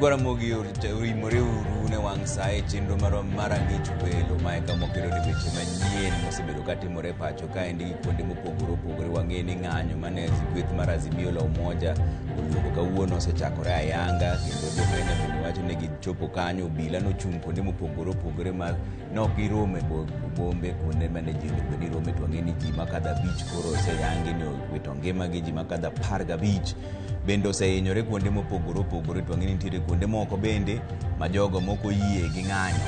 Nyikwa Ramogi orimore uru ne wang' sa e chenro marwa mar ang'ich welo ma eka mwakedo ne weche manyien mosebedo katimore e pacho kaendi gi kuonde mopogore opogore. Wang'e ni ng'anyo mane kweth mar Azimio la Umoja oluongo kawuono osechakore ayanga kendo jo Kenya bende wacho ni gichopo kanyo obila nochung' kuonde mopogore opogore ma ne ok girome bombe kuonde mane ji onego bed ni rome to wang'e ni ji makadho abich koro oseyangi ni owito ngimagi ji makadho 15 bende osehinyore kuonde mopogore opogore to wang'e ni nitiere kuonde moko bende ma jogo mok oyie gi ng'anyo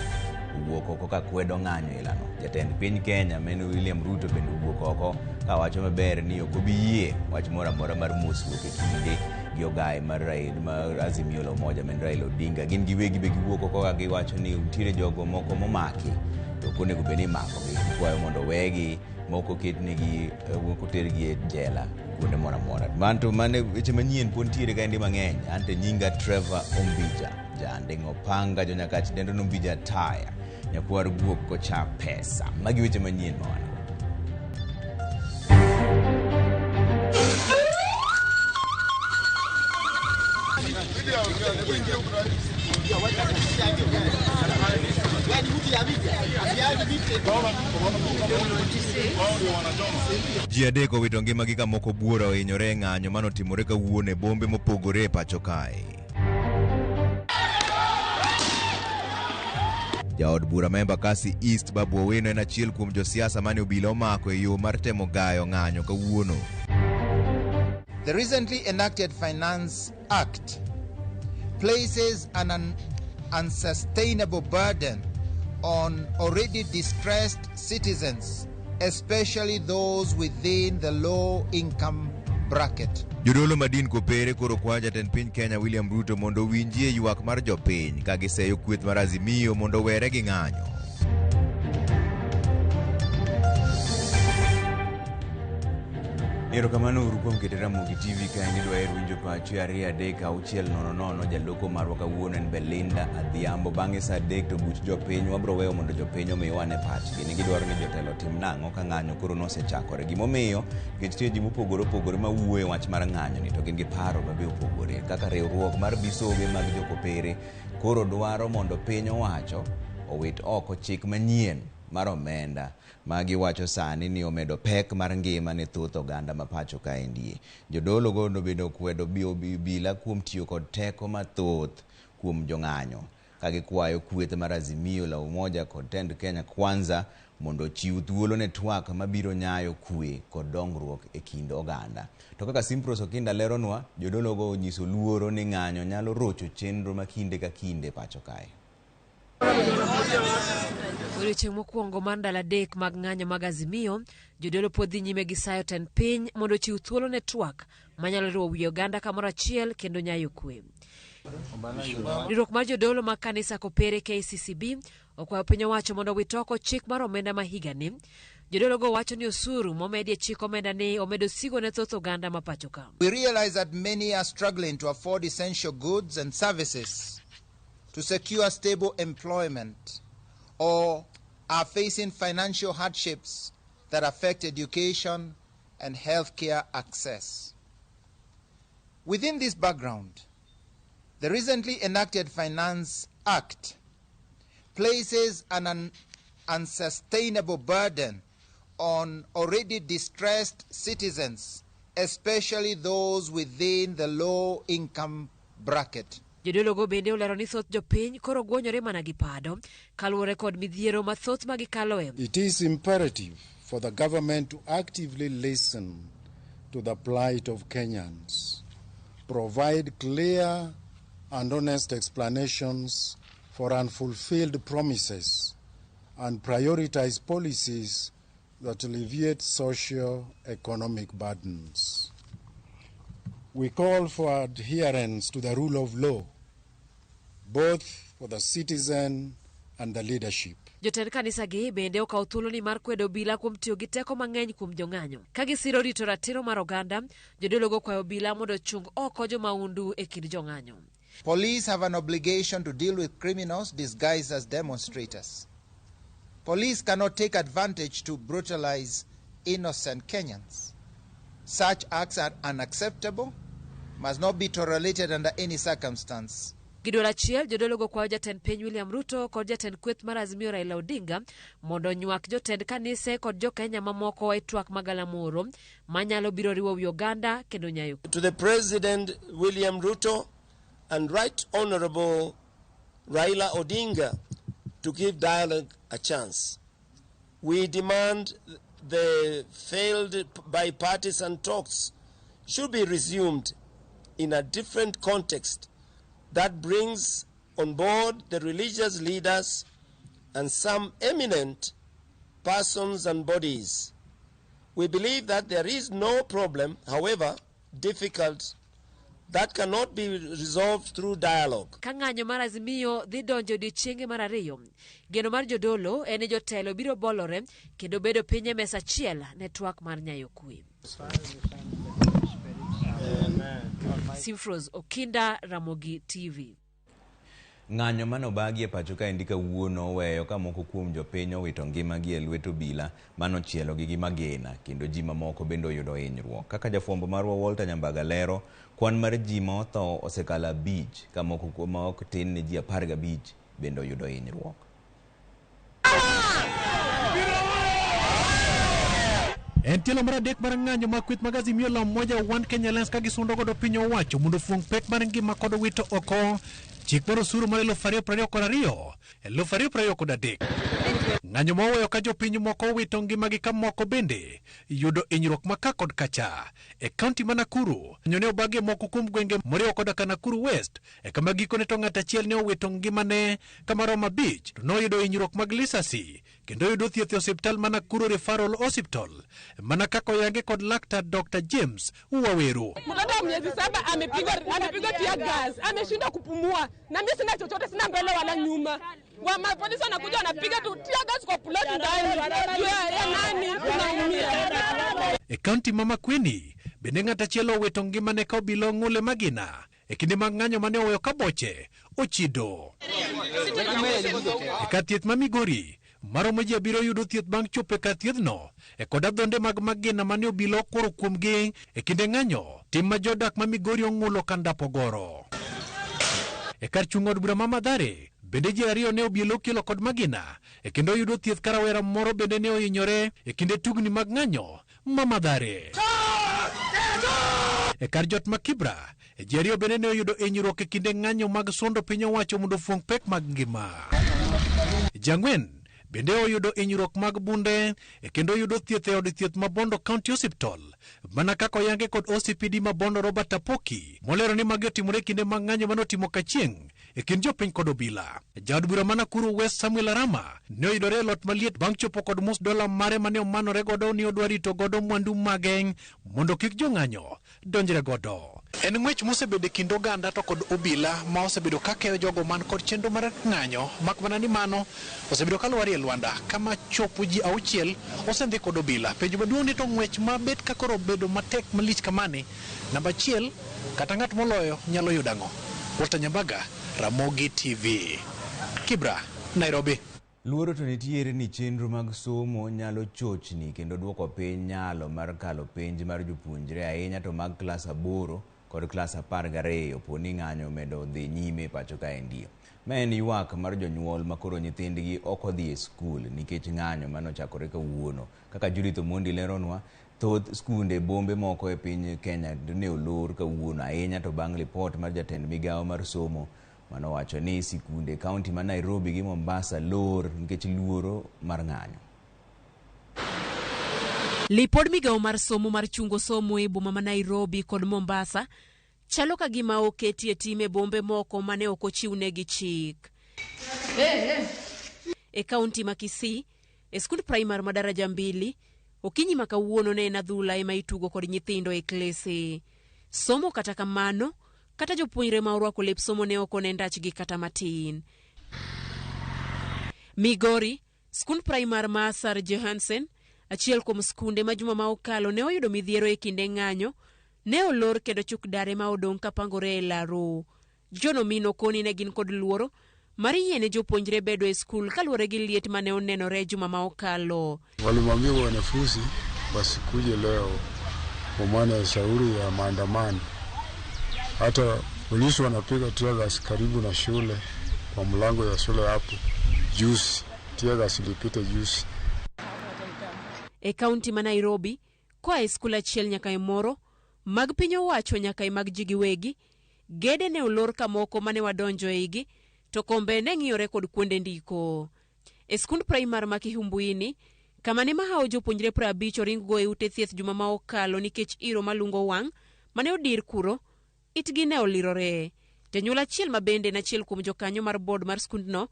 owuok oko ka kwedo ng'anyo ilano. Jatend piny Kenya ma en William Ruto bende owuok oko kawacho maber ni ok obi yie wach moro amora mar mosruok e kinde gi ogaye mar Raila mar Azimio la Umoja ma en Raila Odinga. Gin giwegi be giwuok oko ka giwacho ni nitiere jogo moko momaki to ok onego bed ni imakogi. Gikwayo mondo owegi moko oketnegi moko otergi e jela kuonde moro amora. Manto mane weche manyien pod nitiere kaendi mang'eny. Ante nyinga Trevor Ombija. Janding' opanga jonyakach dendo nombija taya. Nyakwar guok kocha pesa. Magi weche manyien ma wan go. Ji adek owito ngimagi ka moko buora ohinyore e ng'anyo manotimore kawuono e bombe mopogore e pacho kae. Jaod bura ma Embakasi East Babu Owino en achiel kuom josiasa mane obila omako e yo mar temo gayo ng'anyo kawuono. The recently enacted Finance Act places an unsustainable burden on already distressed citizens, especially those within the low income bracket. Jodolo ma din kopere koro kwayo jatend piny Kenya William Ruto mondo owinjie ywak mar jopiny ka giseyo kweth mar Azimio mondo owere gi ng'anyo. Erokamano uru kuom kete Ramogi TV ka en idwa her winjo pachu e 2 3 6 0 0 jaloko marwa kawuono en Belinda Adhiambo. Bang'e saa 3 to buch jopiny wabro weyo mondo jopiny omiwa ane pachgi ni gidwaro ni jotelo otim nang'o ka ng'anyo koro nosechakore. Gimomiyo nikech nitie ji mopogore opogore ma wuoyo e wach mar ng'anyo ni to gin gi paro ma be opogore kaka riwruok mar bisobe mag jokopere koro dwaro mondo piny owacho owit oko chik manyien mar omenda ma giwacho sani ni omedo pek mar ngima ne thoth oganda ma pacho kaendie. Jodolo go bende okwedo obila kuom tiyo kod teko mathoth kuom jong'anyo ka gikwayo kweth mar Azimio la Umoja kod tend Kenya Kwanza mondo ochiw thuolo ne twak mabiro nyayo kwe kod dongruok e kind oganda. To kaka Simpros Okinda leronwa, jodologo onyiso luoro ni ng'anyo nyalo rocho chenro ma kinde ka kinde pacho kae. Odiochieng' mokwongo mar ndalo adek mag ng'anyo mag Azimio, jodolo pod dhi nyime gi sayo tend piny mondo ochiw thuolo ne twak manyalo riwo wi oganda kamoro achiel kendo nyayo kwe. Riwruok mar jodolo mag kanisa Kopere KCCB okwayo piny owacho mondo owit oko chik mar omenda ma higani. Jodologo wacho ni osuru momedi e chik omenda ni omedo sigo ne thoth oganda ma pacho ka. We realize that many are struggling to afford essential goods and services, to secure stable employment, or are facing financial hardships that affect education and healthcare access. Within this background, the recently enacted Finance Act places an unsustainable burden on already distressed citizens, especially those within the low income bracket. Jodologo bende olero ni thoth jopiny koro gwonyore mana gi pado kaluwore kod midhiero mathoth ma gikaloe. It is imperative for the government to actively listen to the plight of Kenyans, provide clear and honest explanations for unfulfilled promises, and prioritize policies that alleviate socio-economic burdens. We call for adherence to the rule of law, both for the citizen and the leadership. Jotend kanisa gi bende okawo thuoloni mar kwedo obila kuom tiyo gi teko mang'eny kuom jong'anyo. Ka gisiro rito ratiro mar oganda, jodologo okwayo obila mondo ochung oko jomaundu e kind jong'anyo. Police have an obligation to deal with criminals disguised as demonstrators. Police cannot take advantage to brutalize innocent Kenyans. Such acts are unacceptable, must not be tolerated under any circumstance. Gi duol achiel, jodologo kwayo jatend piny William Ruto kod jatend kweth mar Azimio Raila Odinga mondo onywak jotend kanise kod jokenya mamoko e twak magalamoro manyalo biro riwo wi oganda kendo nyayo. To the President William Ruto and Right Honorable Raila Odinga to give dialogue a chance. We demand the failed bipartisan talks should be resumed in a different context that brings on board the religious leaders and some eminent persons and bodies. We believe that there is no problem, however difficult, that cannot be resolved through dialogue. Ka ng'anyo mar Azimio dhi donjo e odiechienge mar ariyo, geno mar jodolo en ni jotelo biro bolore kendo bedo piny e mesa achiel ne twak mar nyayo kwe. Simfros Okinda, Ramogi TV. Ng'anyo mane obagi e pacho kaendi kawuono oweyo ka moko kuom jopiny owito ngimagi e lwet obila mane ochielogi gi magina kendo ji mamoko bende oyudo hinyruok. Kaka jafwambo marwa Walter Nyambaga lero, kwan mar ji ma otho osekalo 5 ka moko ma ok tin ne ji 15 bende oyudo hinyruok. En tielo mar adek mar ng'anyo mag kweth mag Azimio la Umoja One Kenya Alliance ka gisundo godo piny owacho mondo ofuong' pek mar ngima kod wito oko chik mar osuru mar 2022 2023. Ng'anyo ma oweyo ka jopiny moko owito ngimagi ka moko bende yudo hinyruok ma ka kod kacha. E kaunti ma Nakuru, ng'anyo ne obagi e moko kuom gwenge moriwo koda ka Nakuru West, e kama gikone to ng'at achiel ne owito ngimane kama romo 5 to noyudo hinyruok mag lisasi kendo yudo thieth e osiptal ma Nakuru Referral Hospital, mana kaka oyange kod laktar Dr. James Waweru. Mtoto wa miezi 7 amepigwa tear gas, ameshindwa kupumua, na mimi sina chochote, sina mbele wala nyuma. Wa polisi wanakuja wanapiga tu tear gas kwa plot ndani. Ya nani tunaumia. E kaunti ma Makueni, bende ng'at achiel owito ngimane ka obila ong'ule magina e kinde mag ng'anyo mane oweyo ka boche ochido. E kar thieth ma Migori, maromo ji 7 yudo thieth bang' chopo e kar thiethno e kod adhonde mag magina mane obila okworo kuomgi e kinde ng'anyo, tim ma jodak ma Migori ong'ulo ka ndapogoro. E kar chung' od bura ma Mathare, bende ji 2 ne obielo okielo kod magina e kendo yudo thieth ka rawera moro bende ne ohinyore e kinde tugni mag ng'anyo ma Mathare. E kar jot ma Kibra, ji 2 bende ne oyudo hinyruok e kinde ng'anyo mag sundo piny owacho mondo ofuong' pek mag ngima. Ji 4 bende oyudo hinyruok mag bunde e kendo oyudo thieth e od thieth ma Bondo County Hospital, mana kaka oyange kod OCPD ma Bondo Robert Apoki, molero ni magi otimore e kinde mag ng'anyo mane otimo kachieng' e kind jopiny kod obila. Jaod bura ma Nakuru West Samuel Arama ne oyudore e lot maliet bang' chopo kod mus dola mare mane omanore godo ni odwa rito godo mwandu mage mondo kik jong'anyo donjre godo. En ng'wech mosebedo e kind oganda to kod obila ma osebedo ka keyo jogo man kod chenro mar ng'anyo, mak mana ni mano osebedo ka lwar e lwanda kama chopo ji 6 osendhi kod obila. Penjo maduong' ni to ng'wech ma bet ka koro obedo matek malich kamani, namba 1 kata ng'at moloyo nyalo yudo ang'o? Walter Nyambaga, Ramogi TV, Kibra, Nairobi. Luoro to nitiere ni chenro mag somo nyalo chochni kendo duoko piny nyalo mar kalo penj mar jopuonjre ahinya to mag klas 8 kod klas 12 po ni ng'anyo medo dhi nyime pacho kaendi. Ma en ywak mar jonyuol ma koro nyithindgi ok odhi e skul nikech ng'anyo mane ochakore kawuono. Kaka Judith Omondi leronwa, thoth skunde bombe moko e piny Kenya ne olor kawuono ahinya to bang' lipot mar jatend migawo mar somo manowacho ni sikunde kaunti ma Nairobi gi Mombasa lor nikech luoro mar ng'anyo. Lipod migawo mar somo mar chungo somo e boma ma Nairobi kod Mombasa chalo ka gima oketie tim e bombe moko mane ok ochiwnegi chik. E kaunti ma Kisii, e skund primar ma daraja 2, okinyi ma kawuono ne en adhula ema itugo kod nyithindo e klese. Somo kata kamano, kata jopuonjre ma orwako lep somo ne ok one ndachgi kata matin. Migori, skund primar ma Sir Johansen, achiel kuom skunde ma juma ma okalo ne oyudo midhiero e kinde ng'anyo, ne olor kendo chuk dare ma odong' kapangore e laro. John Omino koni ne gin kod luoro mar yiene jopuonjre bedo e skul kaluwore gi liet mane onenore juma ma okalo. Walimwambia wanafunzi wasikuje leo kwa maana ya shauri ya maandamano. Hata Polisi wanapiga tear gas karibu na shule, kwa mlango ya shule hapo juzi, tear gas ilipita juzi. E kaunti ma Nairobi, koa e skul achiel nyaka e moro, mag piny owacho nyaka e mag ji giwegi, gede ne olor kamoko mane wadonjo e igi, to kombe ne ng'iyore kod kuonde ndiko. E skund praimar ma Kihumbuini, kama ne mahawo jopuonjre 50 oringgo e ute thieth juma ma okalo nikech iro malungo wang' mane odir kuro, itgi ne olirore. Janyuol achiel ma bende en achiel kuom jokanyo mar board mar skundno,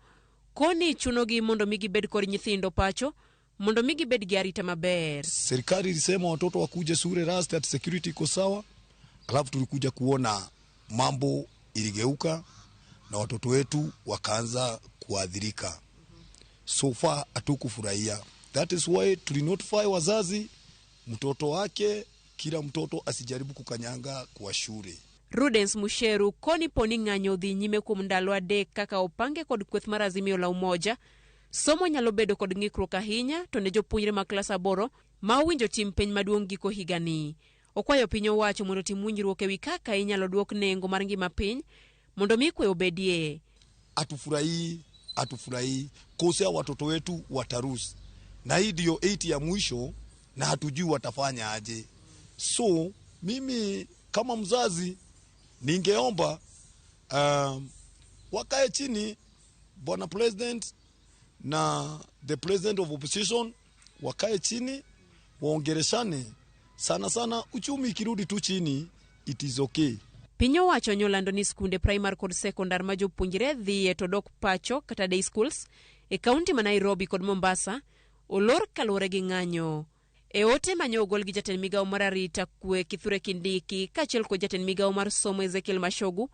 koni chunogi mondo mi gibed kod nyithindo pacho mondo mi gibed gi arita maber. Serikali ilisema watoto wakuje shule last at security iko sawa, alafu tulikuja kuona mambo iligeuka na watoto wetu wakaanza kuadhirika. So far hatukufurahia. That is why tulinotify wazazi, mtoto wake, kila mtoto asijaribu kukanyanga kwa shule. Rudens Musheru koni poni ng'anyo dhi nyime kuom ndalo adek kaka opange kod kweth mar Azimio la Umoja, somo nyalo bedo kod ng'ikruok ahinya to ne jopuonjre ma klas aboro ma owinjo tim penj maduong' giko higani. Okwayo piny owacho mondo otim winjruok ewi kaka inyalo duok nengo mar ngima piny mondo mi kwe obedie. Hatufurahii, hatufurahii kosea watoto wetu watarusi, na hii ndio 8 ya mwisho na hatujui watafanya aje. So mimi kama mzazi ningeomba wakae chini, bwana president na the president of opposition wakae chini waongereshane sana sana, uchumi ikirudi tu chini it is okay. Piny owacho nyolando ni skunde primary kod sekondar ma jopuonjre dhiye to dok pacho kata day schools e kaunti ma Nairobi kod Mombasa olor kaluwore gi ng'anyo. E ote mane ogol gi jatend migawo mar arita kwe Kithure Kindiki kaachiel kod jatend migawo mar somo Ezekiel Machogu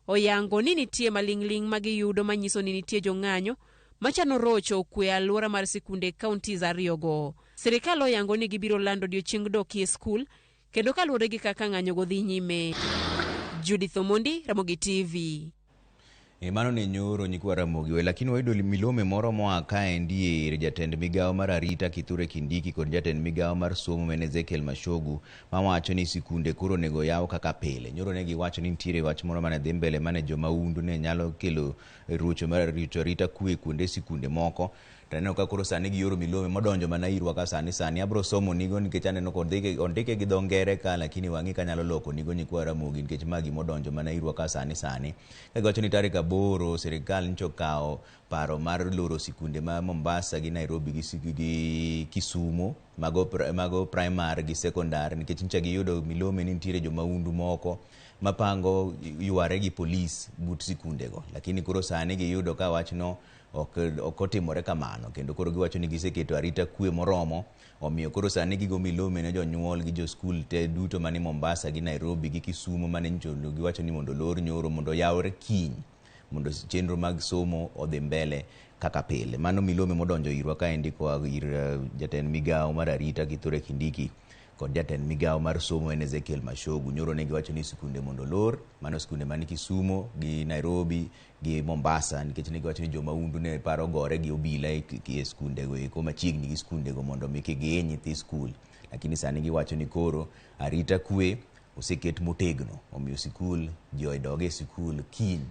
oyango ni nitie maling'ling' ma giyudo manyiso ni nitie jong'anyo machano rocho kwe e alwora mar sikunde e counties ariyogo. Sirikal oyango ni gibiro lando odiechieng dok e skul kendo kaluwore gi kaka ng'anyogo dhi nyime. Judith Omondi, Ramogi TV. Mano ne nyoro nyikwa Ramogi we, lakini wayudo milome moro moa kaendi ir jatend migawo mar arita Kithure Kindiki kod jatend migawo mar somo men Ezekiel Machogu mawacho ni sikunde koro onego yaw kaka pile. Nyoro ne giwacho ni nitiere wach moro mane dhi mbele mane jomahundu ne nyalo kelo rucho mar rito arita kwe kuonde sikunde moko. To aneno ka koro sani gioro milome modonjo mana irwa ka sani sani. Abro somo nigo nikech aneno ka ondike gi dho ngere ka, lakini wang'i kanyalo loko nigo nyikwa Ramogi nikech ma gimodonjo mana irwa ka sani sani. Ka giwacho ni tarik 8 sirikal nyocha okawo paro mar loro sikunde ma Mombasa gi Nairobi gi Kisumu mago primary gi secondary nikech nyocha giyudo milome ni nitiere jomahundu moko mapango yware gi polis but sikundego, lakini koro sani giyudo ka wachno ok otimore kamano kendo koro giwacho ni giseketo arita kwe moromo, omiyo koro sani gigo milome ne jonyuol gi joskul te duto mani Mombasa gi Nairobi gi Kisumu mane nyocha giwacho ni mondo olor nyoro mondo oyawre kiny mondo chenro mag somo odhi mbele kaka pile. Mano milome modonjo irwa kaendi koa ir jatend migawo mar arita Kithure Kindiki kod jatend migawo mar somo en Ezekiel Machogu. Nyoro ne giwacho ni sikunde mondo olor, mano sikunde mani Kisumu gi Nairobi gi Mombasa nikech ne giwacho ni jomahundu ne paro gore gi obila e skundego eko machiegni gi skundego mondo mi kik gihiny nyithi skul, lakini sani giwacho ni koro arita kwe oseket motegno, omiyo sikul ji odog e sikul kiny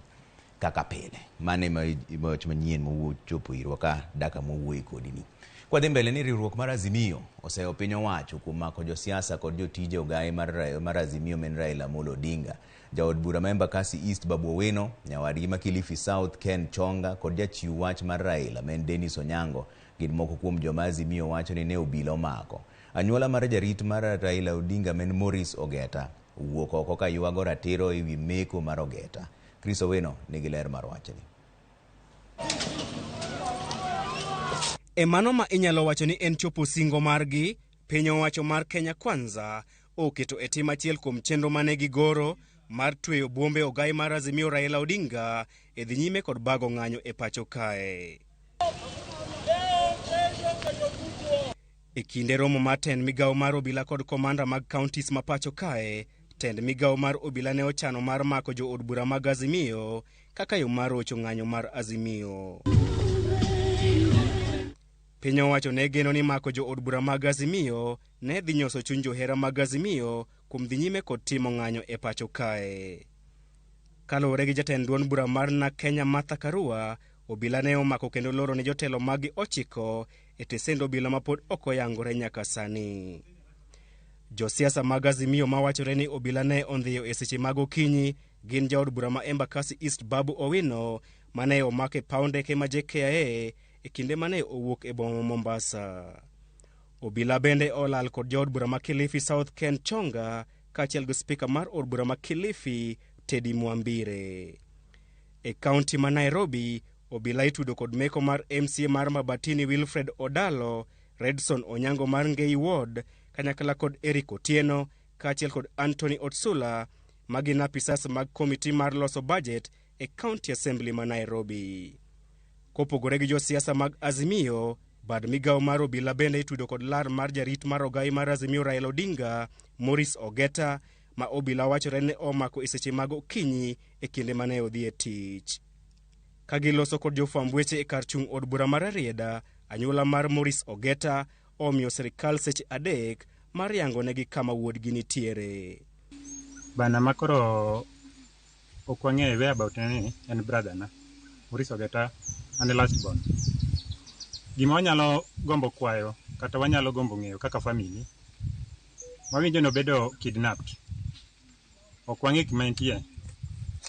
kaka pile. Mano ema wach manyien mowuok irwa ka daka mowuoye kodi ni. Kwadhi mbele ni riwruok mar Azimio oseyo piny owacho kuom mako josiasa kod jotije ogaye mar Azimio men Raila Amolo Odinga. Jaod bura ma Embakasi East Babu Owino, nyawadgi ma Kilifi South Ken Chonga kod jachiw wach mar Raila men Dennis Onyango gin moko kuom joma Azimio wacho ni ne obila omako. Anyuola mar jarit mar Raila Odinga men Maurice Ogeta owuok oko ka ywago ratiro ewi meko mar Ogeta. Chris Owino nigi ler mar wachni. E mano ma inyalo wacho ni en chopo singo margi, piny owacho mar Kenya Kwanza oketo e tim achiel kuom chenro mane gigoro mar tweyo buombe ogai mar Azimio Raila Odinga e dhi nyime kod bago ng'anyo e pacho kae. E kinde romo mar tend migawo mar obila kod komanda mag counties ma pacho kae, tend migawo mar obila ne ochano mar mako jo od bura mag Azimio kaka yo mar rocho ng'anyo mar Azimio. Piny owacho ne geno ni mako jo od bura mag Azimio ne dhi nyoso chuny johera mag Azimio kuom dhi nyime kod timo ng'anyo e pacho kae. Kaluwore gi jatend duond bura mar NARC Kenya Martha Karua, obila ne omako kendo loro ne jotelo maggi 9 e tesend obila mapod ok oyangore nyaka sani. Josiasa mag Azimio mawachore ni obila ne ondhiyo e seche mag okinyi gin jaod bura ma Embakasi East Babu Owino mane omak e paw ndeke ma JKIA e kinde mane owuok e boma ma Mombasa. Obila bende olal kod jaod bura ma Kilifi South Ken Chonga kaachiel gi spika mar od bura ma Kilifi Teddy Mwambire. E kaunti ma Nairobi, obila itudo kod meko mar MCA mar Mabatini Wilfred Odalo, Redson Onyango mar Ngei Ward, kanyakla kod Eric Otieno kaachiel kod Anthony Otsula ma gin apisas mag komiti mar loso budget e County Assembly ma Nairobi. Kopogore gi josiasa mag Azimio, bad migawo mar obila bende itudo kod lar mar jarit mar ogai mar Azimio Raila Odinga, Maurice Ogeta, ma obila wachore ne omako e seche mag okinyi e kinde mane odhi e tich. Ka giloso kod jofwamb weche e kar chung' od bura mar Rarieda, anyuola mar Maurice Ogeta omiyo sirikal seche 3 mar yango negi kama wuodgi nitiere. Bana makoro ok wang'eyo whereabout ni en brother na Maurice Ogeta, an e last born. Gima wanyalo gombo kwayo kata wanyalo gombo ng'eyo kaka family, wawinjo ni obedo kidnapped. Ok wang'e kuma entie.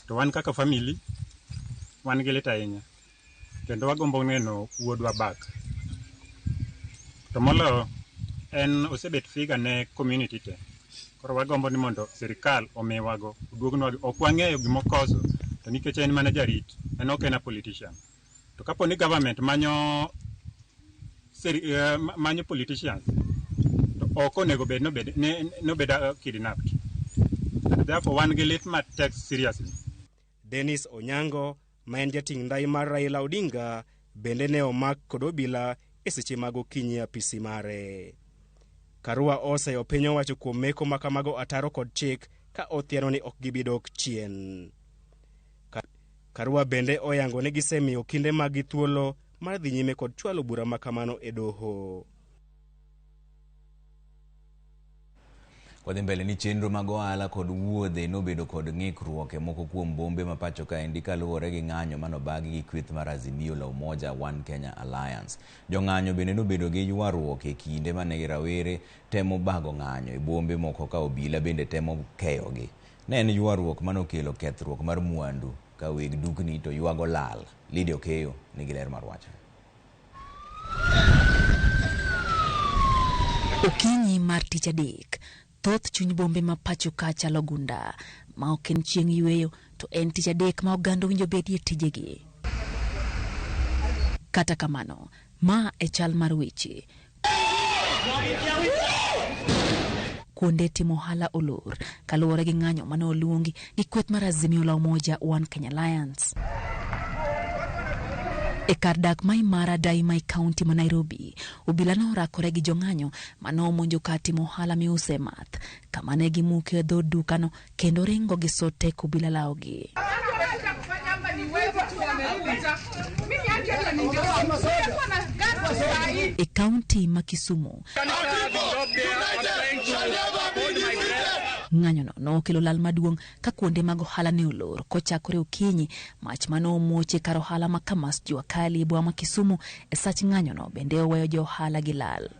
To wan kaka family, wan gi lit ahinya. Kendo wagombo neno wuodwa back. To moloyo, en osebet figure ne community te. Koro wagombo ni mondo sirikal omiwago, oduognwago. Ok wang'eyo gimokoso, to nikech en mana jarit, en ok en a politician. To kapo ni government manyo manyo politicians, to ok onego bed nobed kidnapped. Therefore, wan gi lit matek seriously. Dennis Onyango, ma en jating' ndai mar Raila Odinga, bende ne omak kod obila e seche mag okinyi e apisi mare. Karua oseyo piny owacho kuom meko ma kamago ataro kod chik ka othiano ni ok gibi dok chien. Karua bende oyango ni gisemiyo kinde mag gi thuolo mar dhi nyime kod chwalo bura ma kamano e doho. Wadhi mbele ni chenro mag ohala kod wuodhe nobedo kod ng'ikruok e moko kuom bombe ma pacho kaendi kaluwore gi ng'anyo manobagi gi kweth mar Azimio la Umoja One Kenya Alliance. Jong'anyo bende nobedo gi ywaruok e kinde mane rawere temo bago ng'anyo e bombe moko ka obila bende temo keyogi. Ne en ywaruok manokelo kethruok mar mwandu ka weg dukni to ywago lal. Lydia Okeyo nigi ler mar wachno. Okinyi mar tich adek, thoth chuny bombe ma pacho ka chalo gunda, ma ok en chieng' yueyo to en tich adek ma oganda owinjo bedie tijegi. Kata kamano, ma e chal mar weche. Kuonde timo ohala olor kaluwore gi ng'anyo mane oluongi gi kweth mar Azimio la Umoja One Kenya Alliance. E kar dak ma Imara Daima e kaunti ma Nairobi, obila norakore gi jong'anyo mane omonjo kar timo ohala miuse math, kama ne gimuke dho dukano kendo ringo gi sote kobila lawogi. E kaunti ma Kisumu, ng'anyono nokelo lal maduong' ka kuonde mag ohala ne olor kochakore okinyi. Mach mane omuoch e kar ohala ma Kamas Jua Kali e boma ma Kisumu e sach ng'anyono bende oweyo jo ohala gi lal.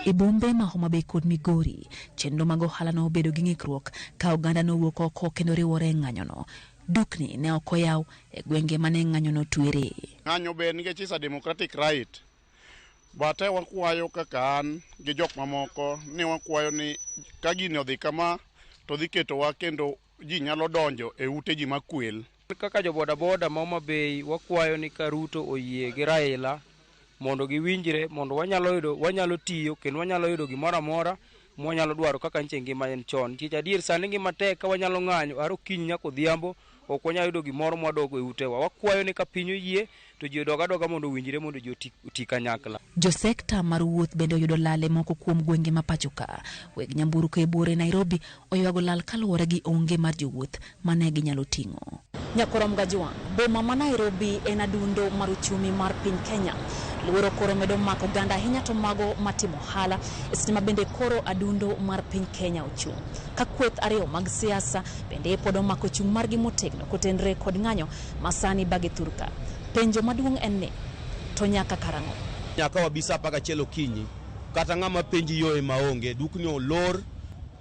E bombe ma Homa Bay kod Migori, chenro mag ohala nobedo gi ng'ikruok ka oganda nowuok oko kendo riwore e ng'anyono. Dukni ne ok oyaw e gwenge mane ng'anyono twere. Ng'anyo ber nikech is a democratic right. But wakwayo kaka an gi jok mamoko ni wakwayo ni ka gini odhi kama to dhi ketowa kendo ji nyalo donjo e ute ji makwel. Kaka jo boda boda ma Homa Bay wakwayo ni ka Ruto oyie gi Raila mondo giwinjre mondo wanyalo tiyo kendo wanyalo yudo gimoro amora mwanyalo dwaro kaka nche ngima en chon. Nikech adier sani ngima tek ka wanyalo ng'anyo are okinyi nyaka odhiambo ok wanyal yudo gimoro mwadogo e utewa. Wakwayo ni ka piny oyie to To ji odog adoga mondo owinjre mondo ji oti kanyakla. Jo sekta mar wuoth bende oyudo lal e moko kuom gwenge ma pacho ka. Weg nyamburko e buore Nairobi oywago lal kaluwore gi onge mar jowuoth mane ginyalo ting'o. Nyakorom Gajwang', boma ma Nairobi en adundo mar uchumi mar piny Kenya. Luoro koro medo mako oganda ahinya to mago matimo ohala e seche ma bende koro adundo mar piny Kenya ochung'. Ka kweth ariyo mag siasa bende pod omako chung' margi motegno kotenre kod ng'anyo ma sani bage thurka. Penjo maduong' en ni, to nyaka karang'o? Nyaka wabi saa 11 okinyi, kata ng'ama penji yo ema onge, dukni olor,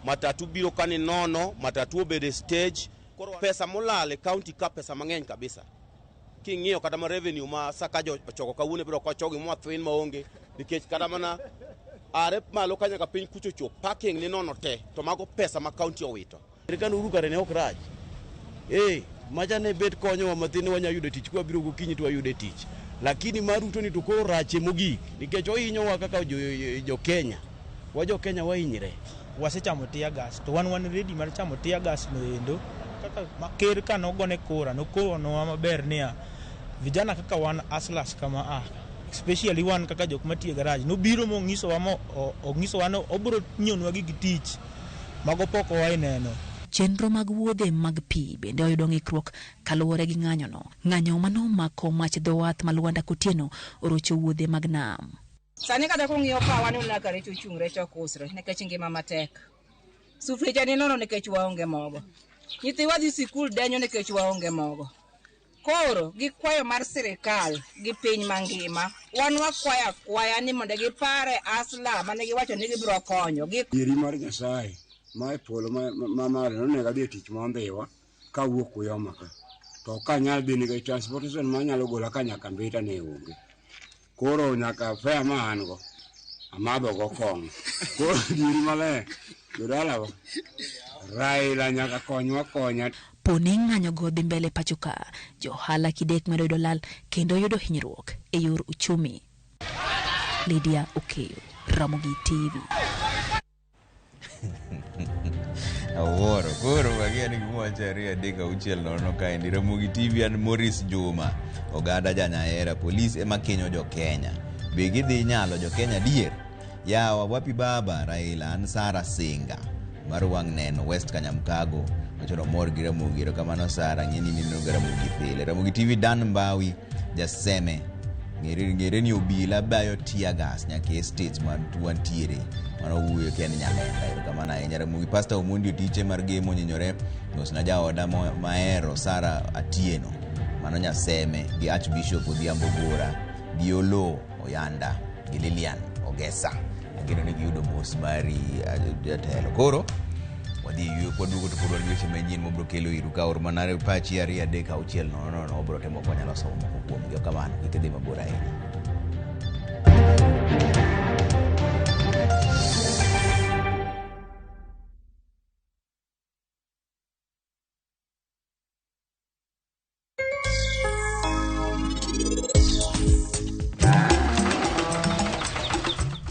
matatu biro kani nono, matatu obedo e stage. Koro pesa molal e county ka pesa mang'eny kabisa. King'iyo kata ma revenue ma Sakaja ochoko kawuono biro kochogi mwathwin maonge nikech kata mana are malo ka nyaka piny kucho chop parking ni nono te to mago pesa ma county owito. Sirkand Uhuru kare ne ok rach. Macha ne bet konyowa mathin wanya yudo tich kwabiro gokinyi to wayudo tich. Lakini mar Ruto ni to koro rache mogik nikech ohinyowa kaka jo Kenya. Wa jo Kenya wahinyre. Wasechamo tear gas to wan ready mar chamo tear gas no endo. Kaka ker ka nogone kura nokonwa maber niya vijana kaka wan hustlers kama especially wan kaka jok matiyo e garage nobiro mong'isowa mo ong'isowa ni obiro nyionwa gig tich mago pok waineno. Chenro mag wuodhe mag pi bende oyudo ng'ikruok kaluwore gi ng'anyono. Ng'anyo manomako mach dho wath ma Luanda Kotieno orocho wuodhe mag nam. Sani kata kung'iyo ka wan uneno ka rech ochung' rech ok usre nikech ngima matek. Sufria ni nono nikech waonge mogo. Nyithiwa dhi sikul denyo nikech waonge mogo. Koro gi kwayo mar sirikal gi piny mangima, wan wakwayo akwaya ni mondo gipare asla mane giwacho ni gibiro konyo. Yieri mar Nyasaye ma e polo ma malo nonego adhi e tich ma Ndhiwa kawuok Uyoma ka. To ok anyal dhi nikech transportation manyalo gola ka nyaka Mbita ne onge. Koro nyaka fare ma an go amadho go kong'o. Koro yieri maler jodalawa Raila nyaka konywa konya. Poni ng'anyo go dhi mbele pacho ka, johala kidek medo yudo lal kendo yudo hinyruok e yor uchumi. Lydia Okeyo, Ramogi TV. Awuoro koro magi an gima wacho 2 3 6 0 kaendi Ramogi TV an Maurice Juma oganda janyahera polis ema kinyo jo Kenya be gidhi nyalo jo Kenya dier yawa wapi baba Raila an Sara Singa mar wang' neno West Kanyamkago wacho no mor gi Ramogi erokamano Sara ng'eni nineno ga Ramogi pile Ramogi TV Dan Mbawi Jaseme ng'ere ni obila bayo tear gas nyaka e states wantiere mano wuoyo ken Nyalenda erokamano ahinya Ramogi Pastor Omondi otiche mar gemo onyinyore mosna jaoda mahero Sara Atieno mano Nyaseme gi Archbishop Odhiambo Gora gi Olo Oyanda gi Lilian Ogesa ageno ni giyudo mos mari jatelo koro wadhi yueyo kwaduogo to pod wan gi weche manyien mobiro kelo iru ka or mana pachi 2 3 6 0 0 wabiro temo ka wanyalo somo moko kuomgi kamano kik idhi mabor ahinya.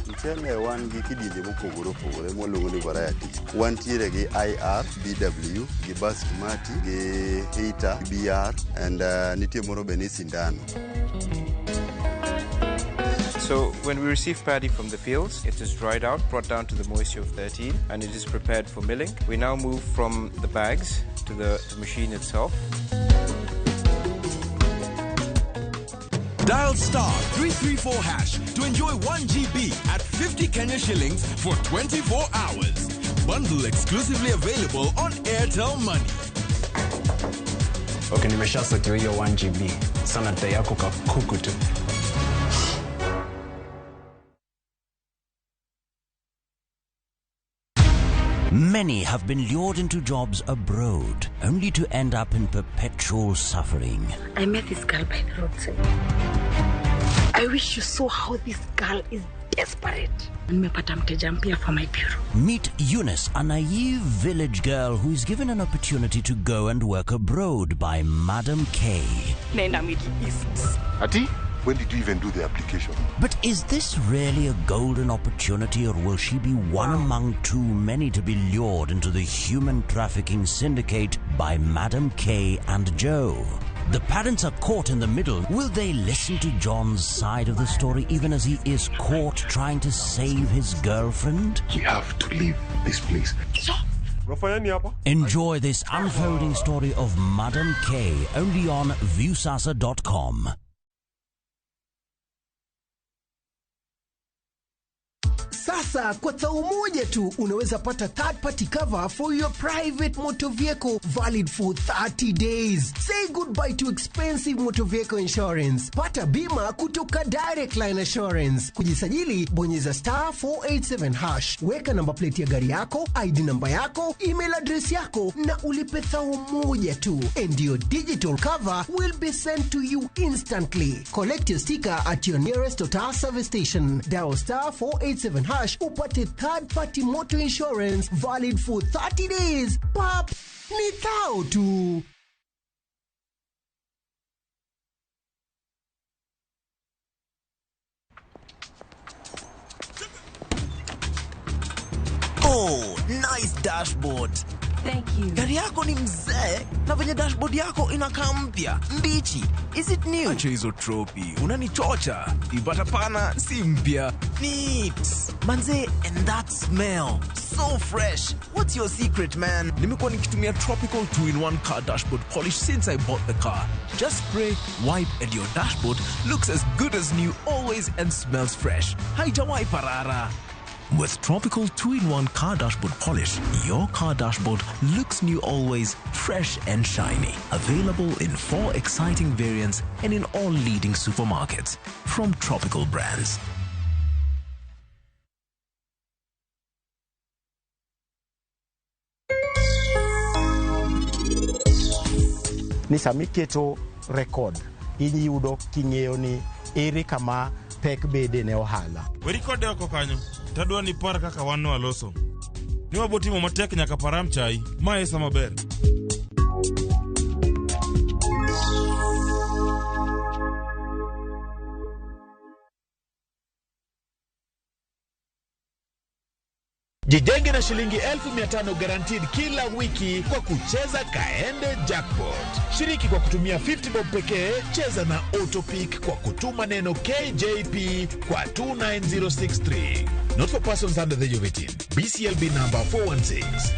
Mchele wan gi kidienje mopogore opogore mwaluongo ni varieties. Wantiere gi IR, BW, gi Basmati, gi Hita, BR and nitie moro be ni Sindano. So when we receive paddy from the fields, it is dried out, brought down to the moisture of 13, and it is prepared for milling. We now move from the bags to the machine itself. Dial star 334 hash to enjoy 1 GB at 50 Kenya shillings for 24 hours. Bundle exclusively available on Airtel Money. Okay, nimeshasetiwa hiyo 1 GB. Sana dai yako kakuku tu. Many have been lured into jobs abroad, only to end up in perpetual suffering. I met this girl by the roadside. I wish you saw how this girl is desperate. Nimepata mteja mpya for my bureau. Meet Eunice, a naive village girl who is given an opportunity to go and work abroad by Madam K. Naenda Middle East. Ati, when did you even do the application? But is this really a golden opportunity, or will she be one among too many to be lured into the human trafficking syndicate by Madam K and Joe? The parents are caught in the middle. Will they listen to John's side of the story even as he is caught trying to save his girlfriend? We have to leave this place. Enjoy this unfolding story of Madam K only on Viusasa.com. Sasa kwa thao moja tu unaweza pata third party cover for your private motor vehicle valid for 30 days. Say goodbye to expensive motor vehicle insurance. Pata bima kutoka Direct Line Assurance. Kujisajili, bonyeza star 487 hash, weka namba plate ya gari yako, ID namba yako, email address yako na ulipe thao moja tu, and your digital cover will be sent to you instantly. Collect your sticker at your nearest Total service station. Dial star 487 hash upate third party motor insurance valid for 30 days. Pap, ni thao tu. Oh, nice dashboard. Thank you. Gari yako ni mzee na venye dashboard yako inakaa mpya, mbichi. Is it new? Acha hizo tropi, unanichocha. Ipata pana si mpya. Neat. Manze, and that smell. So fresh. What's your secret, man? Nimekuwa nikitumia Tropical 2-in-1 car dashboard polish since I bought the car. Just spray, wipe and your dashboard looks as good as new always and smells fresh. Haijawahi parara. With Tropical 2-in-1 car dashboard polish, your car dashboard looks new always, fresh and shiny. Available in 4 exciting variants and in all leading supermarkets. From Tropical Brands. Ni sama iketo record, iyudo king'eyo ni ere kama pek bede ne ohala. Weri kode oko kanyo, tadwa ni par kaka wan nwaloso. Ni wabotimo matek nyaka param chai, ma e sama ber. Jijenge na shilingi 1500 guaranteed kila wiki kwa kucheza Kaende Jackpot. Shiriki kwa kutumia 50 bob pekee, cheza na Autopick kwa kutuma neno KJP kwa 29063. Not for persons under the age of 18. BCLB number 416.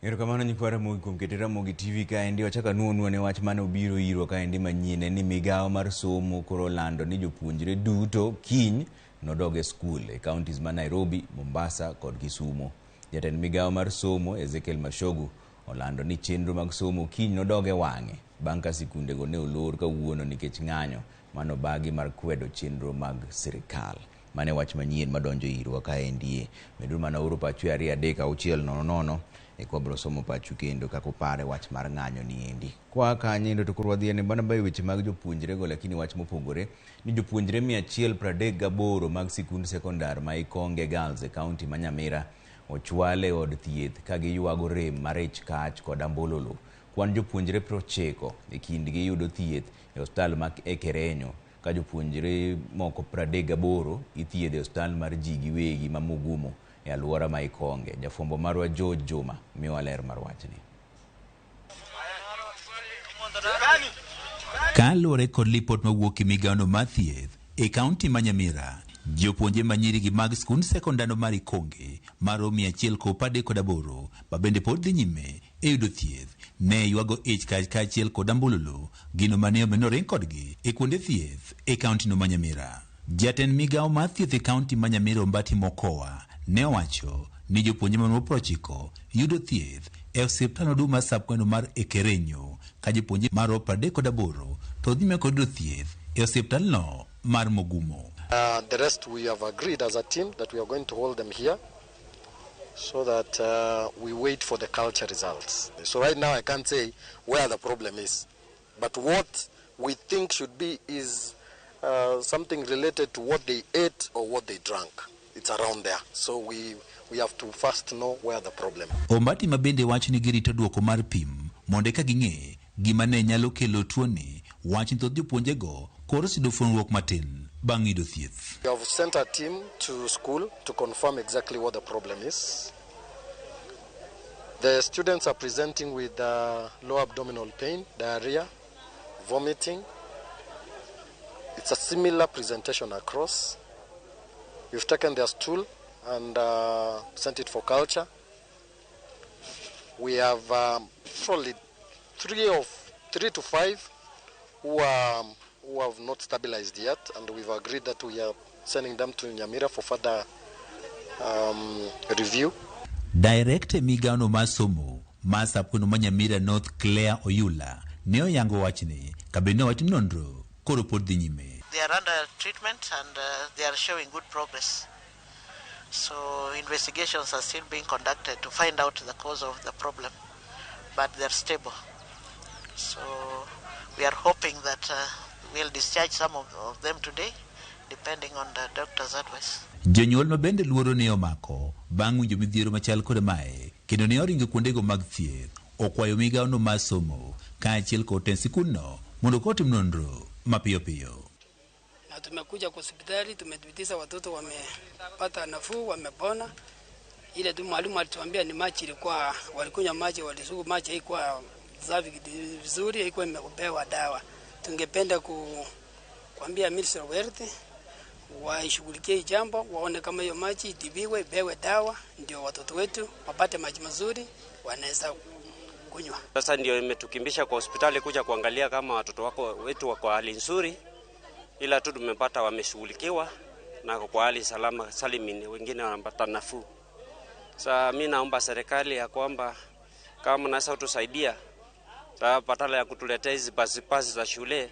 Erokamano nyikwa Ramogi kuom keto Ramogi TV kaendi. Wachako anuo ne wach mane obiro irwa kaendi manyien en ni migawo mar somo koro olando ni jopuonjre duto kiny nodog e skul e counties ma Nairobi, Mombasa kod Kisumu. Jatend migawo mar somo Ezekiel Machogu olando ni chenro mag somo kiny nodog e wang'e bang' ka sikundego ne olor kawuono nikech ng'anyo manobagi mar kwedo chenro mag sirikal. Mane wach manyien madonjo irwa kaendi. Meduru mana oro pachu 2 3 6 0 0 eka wabiro somo pachu kendo kaka upare wach mar ng'anyo ni endi. Kwa kanyo to koro wadhi ane mana bayo weche mag jopuonjre go, lakini wach mopogore ni jopuonjre 138 mag sikund sekondar ma Ikonge Girls e kaunti ma Nyamira ochwal e od thieth ka giywago rem mar ich kach kod ambololo. Kwan jopuonjre 90 e kindgi yudo thieth e osiptal ma Ekerenyo, ka jopuonjre moko 38 ithiedho e osiptal mar ji giwegi ma Mugumo e alwora ma Ikonge. Jafwambo marwa George Juma miyowa ler mar wachni. Kaluwore kod lipot mawuok e migawono mar thieth e kaunti ma Nyamira, jopuonjre manyirigi mag skund sekondar mar Ikonge maromo 138 ma bende pod dhi nyime e yudo thieth ne ywago ich kach kaachiel kod ambululu, gino mane omiyo noring kodgi e kuonde thieth e kauntino ma Nyamira. Jatend migawo mar thieth e kaunti ma Nyamira Ombati Mokoa ne owacho ni jopuonjre maromo 90 yudo thieth e osiptal maduong' mar sub-county mar Ekerenyo, ka jopuonjre maromo 38 to dhi nyime kod yudo thieth e osiptalno mar Mugumo. The rest we have agreed as a team that we are going to hold them here so that we wait for the culture results. So right now I can't say where the problem is, but what we think should be is something related to what they ate or what they drank. It's around there. So we have to first know where the problem. Ombati ma bende wacho ni girito duoko mar pim mondo eka ging'e gima ne nyalo kelo tuoni, wach ni thoth jopuonjego koro oseyudo fuonruok matin bang' yudo thieth. We have sent a team to school to confirm exactly what the problem is. The students are presenting with low abdominal pain, diarrhea, vomiting. It's a similar presentation across. We've taken their stool and sent it for culture. We have probably 3 to 5 who have not stabilized yet, and we've agreed that we are sending them to Nyamira for further review. Director migao mar somo mar sub-county ma Nyamira North Claire Oyula ne oyango wachni kabende owacho ni nonro koro pod dhi nyime. They are under treatment and they are showing good progress. So investigations are still being conducted to find out the cause of the problem, but they are stable. So we are hoping that we'll discharge some of them today, depending on the doctor's advice. Jonyuol ma bende luoro ne omako bang' winjo midhiero machal kod mae kendo ne oringo kuondego mag thieth okwayo migawono mar somo kaachiel kod tend sikundno mondo kotim nonro mapiyo piyo. Na tumekuja kwa hospitali, tumethibitisha watoto wamepata nafuu, wamepona. Ile tu mwalimu alituambia ni maji ilikuwa, walikunywa maji, walisugu maji haikuwa safi vizuri, haikuwa imepewa dawa. Tungependa kuambia Ministry of Health waishughulikie jambo, waone kama hiyo maji itibiwe, ipewe dawa, ndio watoto wetu wapate maji mazuri wanaweza kunywa. Sasa ndio imetukimbisha kwa hospitali kuja kuangalia kama watoto wako wetu wako hali nzuri, ila tu tumepata wameshughulikiwa na kwa hali salama salimini, wengine wanapata nafuu. Sasa mimi naomba serikali ya kwamba kama mnaweza kutusaidia badala ya kutuletea hizi basi za shule,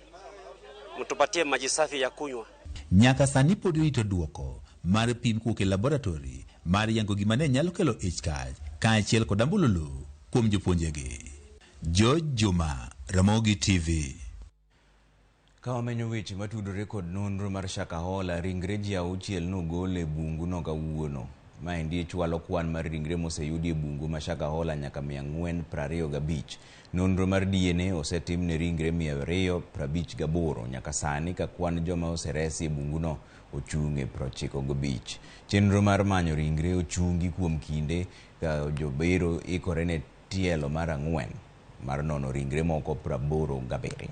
mtupatie maji safi ya kunywa. Nyaka sani pod irito duoko mar pim kowuok e laboratory mar yango gima ne nyalo kelo ich kach kaachiel kod ambululu kuom jopuonjegi. George Juma, Ramogi TV. Ka wamenyo weche matudore kod nonro mar Shakahola, ringre ji 6 nogol e bungu no kawuono. Maendi chwalo kwan mar ringre moseyudi e bungu ma Shakahola nyaka 425. Nonro mar DNA osetim ne ringre 258 nyaka sani ka kwan joma oseresi e bunguno ochung' e 95. Chenro mar manyo ringre ochungi kuom kinde ka jobero ikore ne tielo mar 4 mar nono ringre moko 87.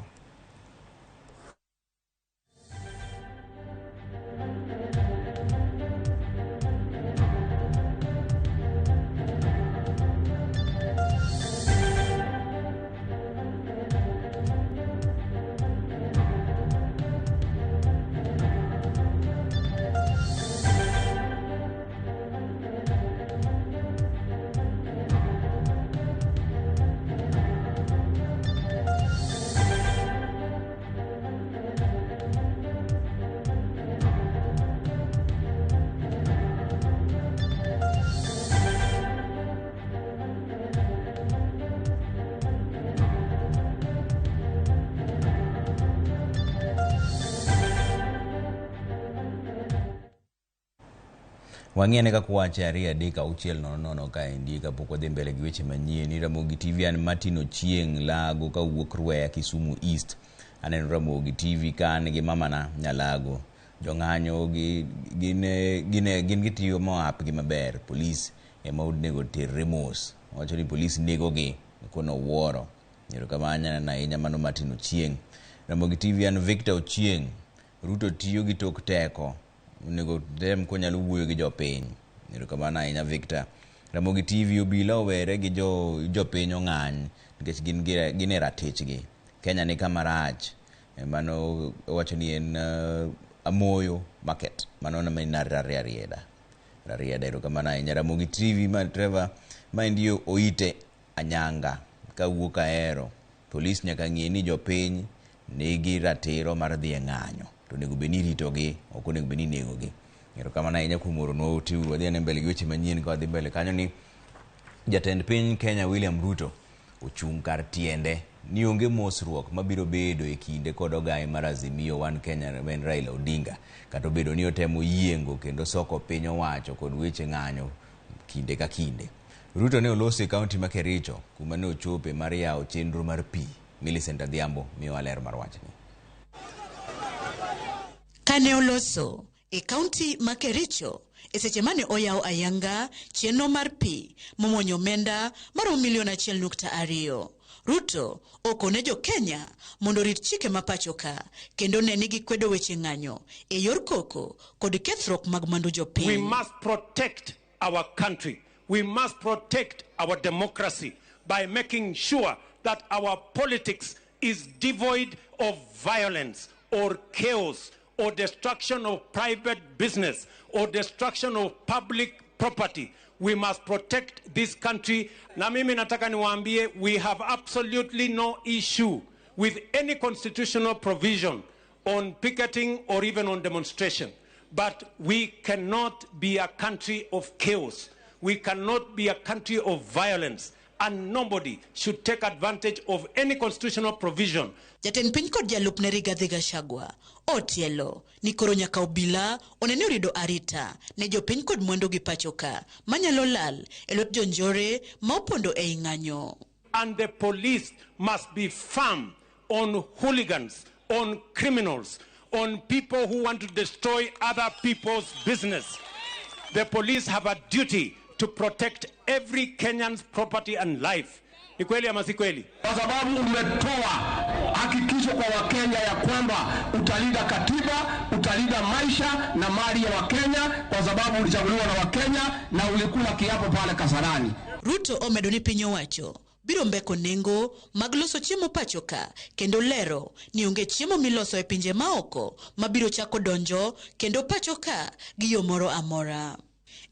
Wang'iyane kaka wache 2 3 6 0 0 kaendi kapok wadhi mbele gi weche manyien. Ramogi TV an Martin Ochieng' Lago kawuok Rweya Kisumu East. Aneno Ramogi TV ka an gi mamana Nyalago. Jong'anyo gin gitiyo moap gi maber. Polis ema onego terre mos. Wacho ni polis negogi kono wuoro. Erokamano ahinya mano Martin Ochieng'. Ramogi TV an Victor Ochieng'. Ruto tiyo gi tok teko. Onego tem konyalo wuoyo gi jopiny. Erokamano ahinya Victor. Ramogi TV obila owere gi jopiny ong'any nikech gin e ratichgi. Kenya ni kama rach. Mano wacho ni en Amoyo Market. Mano na Rarieda. Rarieda erokamano ahinya. Ramogi TV ma Trevor maendi Oite Anyanga kawuok Ahero. Polis nyaka ng'e ni jopiny nigi ratiro mar dhi e ng'anyo. To onego bed ni iritogi, ok onego bed ni inegogi. Erokamano ahinya kuom oronwa ote uru. Wadhi ane mbele gi weche manyien ka wadhi mbele kanyo ni jatend piny Kenya William Ruto ochung' kar tiende ni onge mosruok mabiro bedo e kinde kod ogai mar Azimio One Kenya en Raila Odinga. Kata obedo ni otemo yiengo kendo soko piny owacho kod weche ng'anyo kinde ka kinde. Ruto ne oloso e kaunti ma Kericho kuma ne ochope mar yawo chenro mar pi Millicent Adhiambo miyowa ler mar wachni. Kane oloso e kaunti ma Kericho e seche mane oyaw ayanga chenro mar pi momwonyo omenda maromo milion 1.2. Ruto okone jo Kenya mondo orit chike ma pacho ka kendo ne ni gikwedo weche ng'anyo e yor koko kod kethruok mag mwandu jopiny. We must protect our country. We must protect our democracy by making sure that our politics is devoid of violence or chaos or destruction of private business or destruction of public property. We must protect this country. Na mimi nataka niwaambie, we have absolutely no issue with any constitutional provision on picketing or even on demonstration. But we cannot be a country of chaos. We cannot be a country of violence. And nobody should take advantage of any constitutional provision. Jatend piny kod jalupne Rigathi Gachagua otielo ni koro nyaka obila one ni orido arita ne jopiny kod mwandu gi pacho ka manyalo lal e lwet jonjore ma opondo ei ng'anyo. And the police must be firm on hooligans, on criminals, on people who want to destroy other people's business. The police have a duty to protect every Kenyan's property and life. Ni kweli ama si kweli? Kwa sababu umetoa hakikisho kwa Wakenya ya kwamba utalinda katiba, utalinda maisha na mali ya Wakenya, kwa sababu ulichaguliwa na Wakenya na ulikula kiapo pale Kasarani. Ruto omedo ni piny owacho biro mbeko nengo mag loso chiemo pacho ka kendo lero ni onge chiemo miloso e pinje maoko mabiro chako donjo kendo pacho ka gi yo moro amora.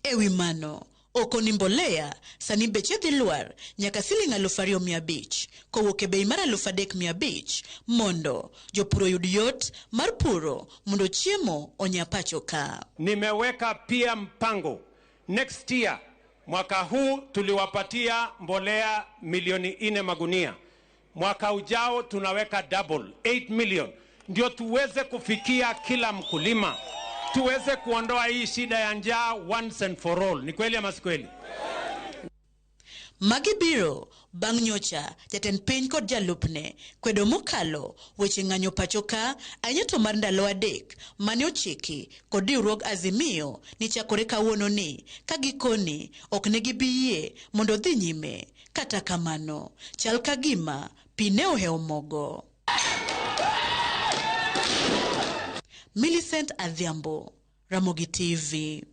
Ewi mano, okoni mbolea sani beche dhi lwar nyaka siling 2,500 kowuok e bei mar 3,500 mondo jopur oyud yot mar puro mondo chiemo onya pacho ka. Nimeweka pia mpango next year, mwaka huu tuliwapatia mbolea milioni 4 magunia. Mwaka ujao tunaweka double, 8 million, ndio tuweze kufikia kila mkulima, tuweze kuondoa hii shida ya njaa once and for all. Ni kweli ama si kweli? Magi biro bang' nyocha jatend piny kod jalupne kwedo mokalo weche ng'anyo pacho ka ahinya to mar ndalo 3 mane ochiki kod riwruog Azimio ni chakore kawuono ni ka gikoni ok ne gibi yie mondo dhi nyime. Kata kamano chal ka gima pi ne ohewo mogo. Millicent Adhiambo, Ramogi TV.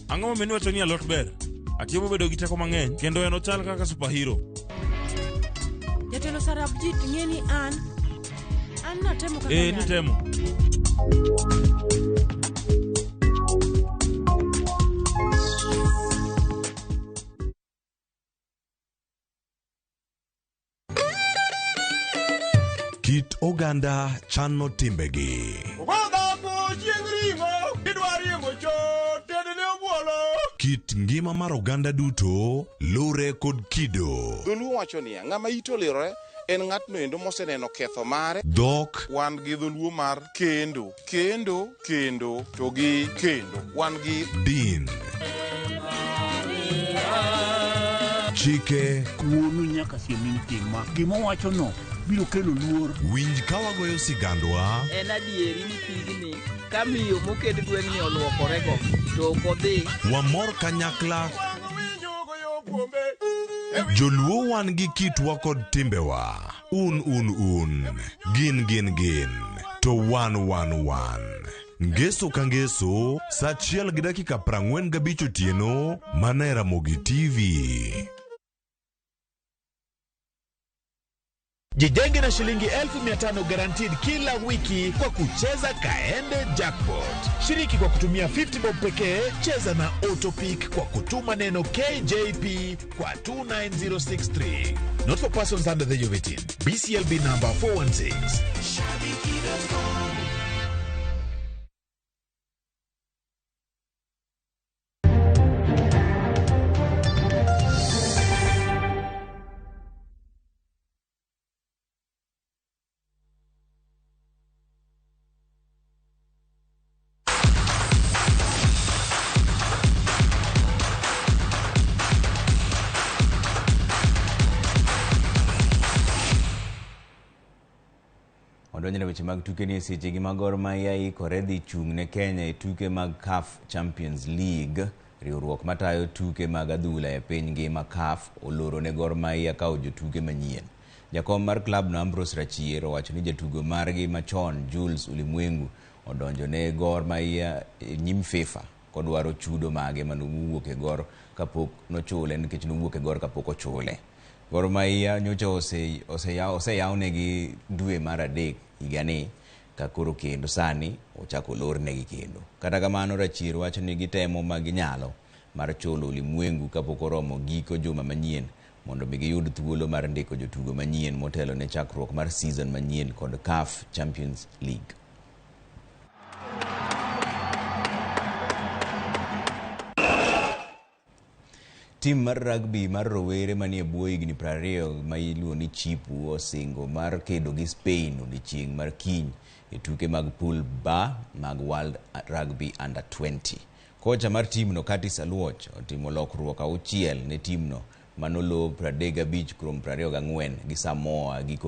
Ang'o momiyo niwacho ni alot ber? Atiemo bedo gi teko mang'eny kendo en ochal kaka superhero. Jatelo Sarabjit ng'e ni an natemo kaka nyalo. Nitemo. Kit oganda chano timbegi. Kit ngima mar oganda duto lure kod kido. Dholuo wacho niya, ng'ama ite olirore en ng'atno endo moseneno ketho mare. Dhok. Wan gi dholuo mar kendo, kendo, kendo, to gi kendo. Wan gi din. Chike. Wuonu nyaka siem tim ma. Gima owacho no biro kelo luor. Winj ka wagoyo sigandwa. En adieri ni pigni ka miyo moked gweng'ni oluokorego to ok odhi. Wamor kanyakla. Joluo wan gi kitwa kod timbewa. Un un un. Gin gin gin. To wan wan wan. Ngeso ka ngeso, saa 1:45 otieno, mana e Ramogi TV. Jijenge na shilingi 500 guaranteed kila wiki kwa kucheza Kaende Jackpot. Shiriki kwa kutumia 50 bob pekee, cheza na Autopick kwa kutuma neno KJP kwa 29063. Not for persons under the age of 18. BCLB number 416. Shabiki.com. Wadonjo e weche mag tuke ni e sechegi ma Gor Mahia ikore dhi chung' ne Kenya e tuke mag CAF Champions League. Riwruok matayo tuke mag adhula e piny ngima CAF oloro ne Gor Mahia kawo jotuke manyien. Jakom mar klabno Ambrose Rachier owacho ni jatugo margi machon Jules Ulimwengu odonjo ne Gor Mahia e nyim FIFA kodwaro chudo mage manowuok e Gor kapok nochule nikech nowuok e Gor kapok ochule. Gor Mahia nyocha oseyawnegi dwe mar adek higani ka koro kendo sani ochako olornegi kendo. Kata kamano Rachier wacho ni gitemo ma ginyalo mar chulo Ulimwengu kapok oromo giko juma manyien mondo mi giyud thuolo mar ndiko jotugo manyien motelo ne chakruok mar season manyien kod CAF Champions League. Tim mar rugby mar rowere manie bwo higni 20 ma iluongo ni Chipu osingo mar kedo gi Spain odiechieng' mar kiny e tuke mag Pool B mag World Rugby Under 20. Kocha mar timno Curtis Aluoch otimo lokruok 6 ne timno manolo 35-24 gi Samoa giko